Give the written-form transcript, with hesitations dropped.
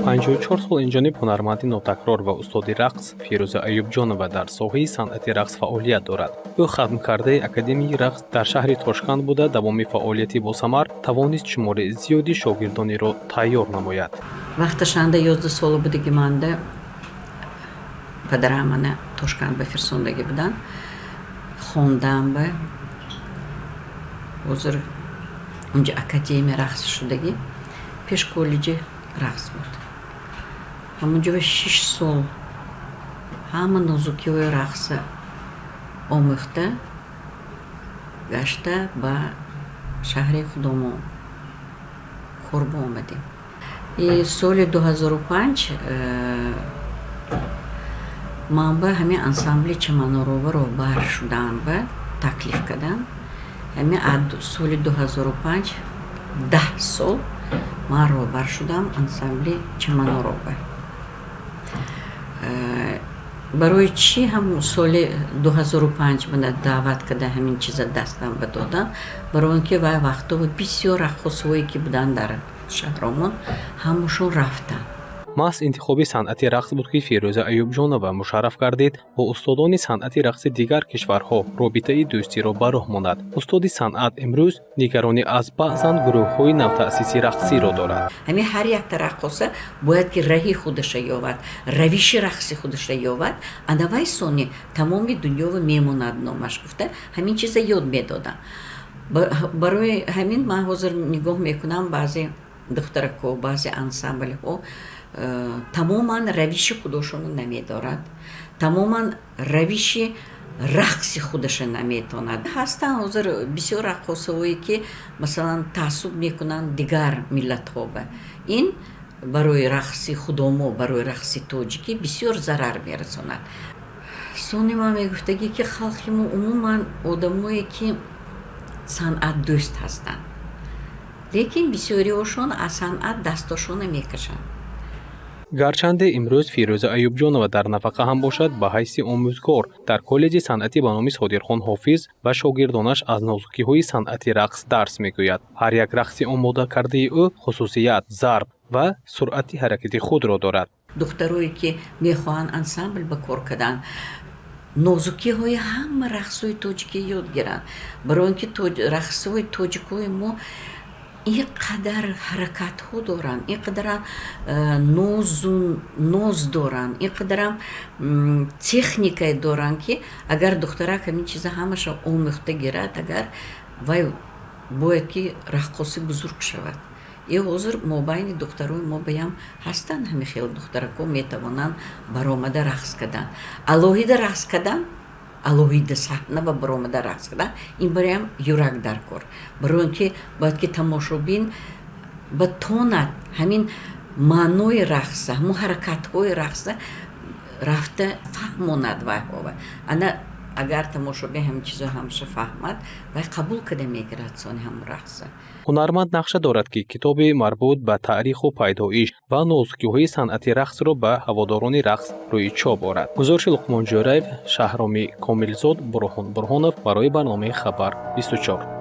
54 сол инҷониб ҳунарманди нотакрор ва устоди рақс Фирӯза Аюбҷонова дар соҳаи санъати рақс фаъолият дорад. Ӯ хатмкардаи Академияи рақс дар шаҳри Тошканд буда, давоми фаъолияти босамар тавонист шумори зиёди шогирдонеро тайёр намояд. Вақташанда 11 сола будаги манда падарам мана Тошканд ба фирсондагӣ буданд хондам. Ба ҳозир унҷа академия рақс шудагӣ, пеш коллеҷи рақс буд. Ҳамунҷо 6 сол ҳама нозукиҳои рақса омӯхта гашта, ба шаҳри худомон корбо омадем. И соли 2005 ман ба ҳамин ансамбли Чаманорова роҳбар шудам, ба таклиф кардам. Ҳамин соли 2005 10 сол ман роҳбар шудам ансамбли Чаманорова. Барои чӣ ҳам соли 2005 мана даъват карда, ҳамин чиза дастам ба додам? Барои он ки вай вақтҳо бисёр раққосҳое ки буданд дар шаҳромон, ҳамашон рафтанд. Маҳз интихоби санъати рақс буд, ки Фирӯза Аюбҷонова мушарраф гардид бо устодони санъати рақси дигар кишварҳо робитаи дӯстиро ба роҳ монад. Устоди санъат имрӯз нигаронӣ аз баъзан гурӯҳҳои навтаъсиси рақсиро дорад. Ҳамин ҳар якта раққоса бояд ки раҳи худаша ёвад, равиши рақси худаша ёвад, ана вай сони тамоми дунёва мемонад номаш гуфта, ҳамин чиза ёд медодам. Барои ҳамин ман ҳозир нигоҳ мекунам, баъзе духтаракҳо, баъзе ансамблҳо тамоман равиши худошонро намедорад, тамоман равиши рақси худаша наметонад. Ҳастанд ҳозир бисёр раққосаҳое, ки масалан таассуб мекунанд дигар миллатҳо ба. Ин барои рақси худомо, барои рақси тоҷикӣ бисёр зарар мерасонад. Сони ман мегуфтагӣ, ки халқи мо умуман одамое ки санъатдӯст ҳастанд, лекин бисёриҳошон аз санъат дастошона мекашанд. Гарчанде имрӯз Фирӯза Аюбҷонова дар нафақа ҳам бошад, ба ҳайси омӯзгор дар коллеҷи санъатӣ ба номи Содирхон Ҳофиз ба шогирдонаш аз нозукиҳои санъати рақс дарс мегӯяд. Ҳар як рақси омода кардаи ӯ хусусият, зарб ва суръати ҳаракати худро дорад. Духтарое ки мехоҳанд ансамбл ба кор кардан, нозукиҳои ҳама рақсҳои тоҷикӣ ёд гиранд, барои он ки рақсҳои тоҷикҳои мо ин қадар ҳаракатҳо доранд, ин қадарам нозу ноз доранд, ин қадарам техникае доранд, ки агар духтарак ҳамин чиза ҳамаша омӯхта гирад, агар вай бояд ки раққоси бузург шавад. И ҳозир мобайни духтарои мо баям ҳастанд ҳамин хел духтаракҳо, метавонанд баромада рақс кардан, алоҳида рақс кардан, алоҳида саҳна ва баромада рақс кардан. Ин бароям юрак дар кор, барои он ки бояд ки тамошобин ба тонад ҳамин маънои рақса, ҳамун ҳаракатҳои рақса рафта фаҳмонад вайҳова. Ана агар тамошобин ҳамин чизо ҳамаша фаҳмад, вай қабул карда мегирад сони ҳамун рақса. Ҳунарманд нақша дорад, ки китоби марбут ба таъриху пайдоиш ва нозукиҳои санъати рақсро ба ҳаводорони рақс рӯи чоп орад. Гузориши Луқмон Ҷӯраев, Шаҳроми Комилзод, Бурҳон Бурҳонов барои барномаи «Хабар 24».